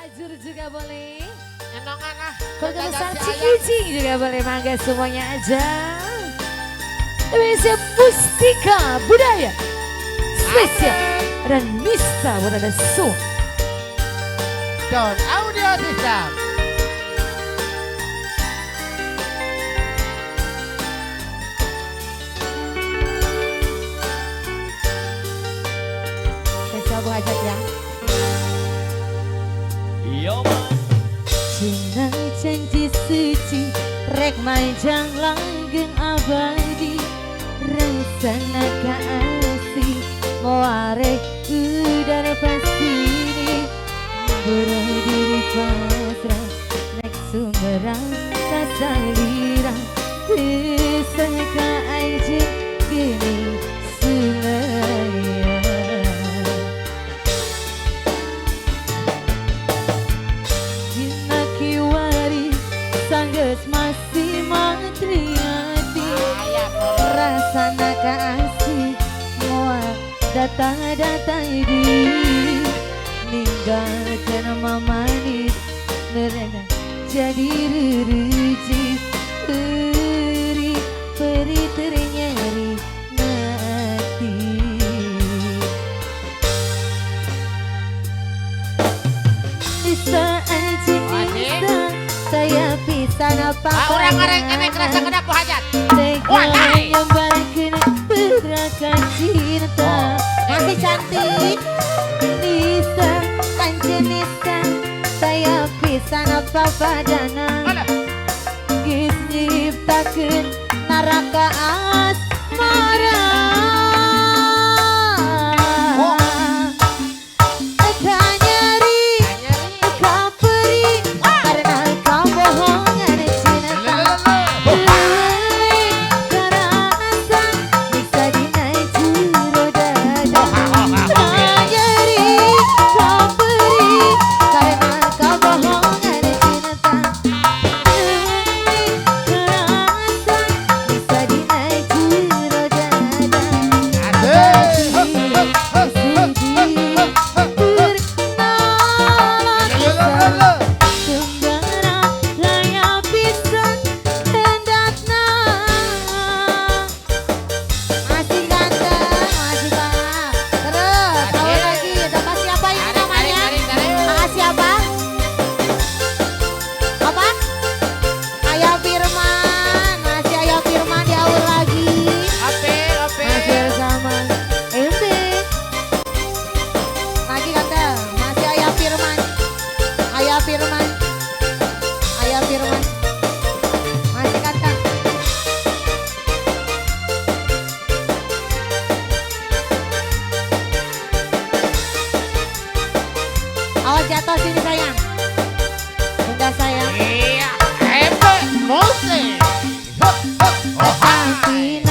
Cianjur juga boleh. Enongan ah. Keluarga besar Cikijing juga boleh, mangga semuanya aja. Indonesia Mustika Budaya spesial dan Nista buat anda semua. Don Audio System. Spesial Bu Hajat ya. Yo man. Cinta janji suci rek manjang langgeng abadi, rencana kasih moarek udara pasti berdiri pasrah nek sumberang kasalira bisa ka anjing gini sulaya. Dina kiwari sanggeus masih matriati, rasana kasih moal datang-datang di ninggalkan mamanis mereka jadi rerecis peri peri ternyari nanti. Bisa anjing bisa saya bisa apa orang-orang kene kerasa kena Bu Hajat. Tega nyebarkeun perasaan cinta. Masih cantik Nisa, anjing Nisa, saya pisan apa padana geus nyiptakeun neraka asmara. Ka nyeri, ka perih, karena kebohongan cinta. Kerasa bisa dina jero dada. Ka nyeri, ka perih, karena kebohongan cinta. Kerasa bisa dina jero dada. Sedih pernah sembara saya pisan hendatna. Masih ganteng, masih banget. Terus, tahu lagi, dapat siapa ini namanya? Siapa? Apa? Ayah Firman, masih Ayah Firman diaur lagi. Oke, oke. Masih bersama MB. Lagi ganteng, masih Ayah Firman. Ayah Firman. Ayah Firman. Masih ganteng. Awas jatuh sini sayang. Bunda sayang. Iya, MB Musik. Tapi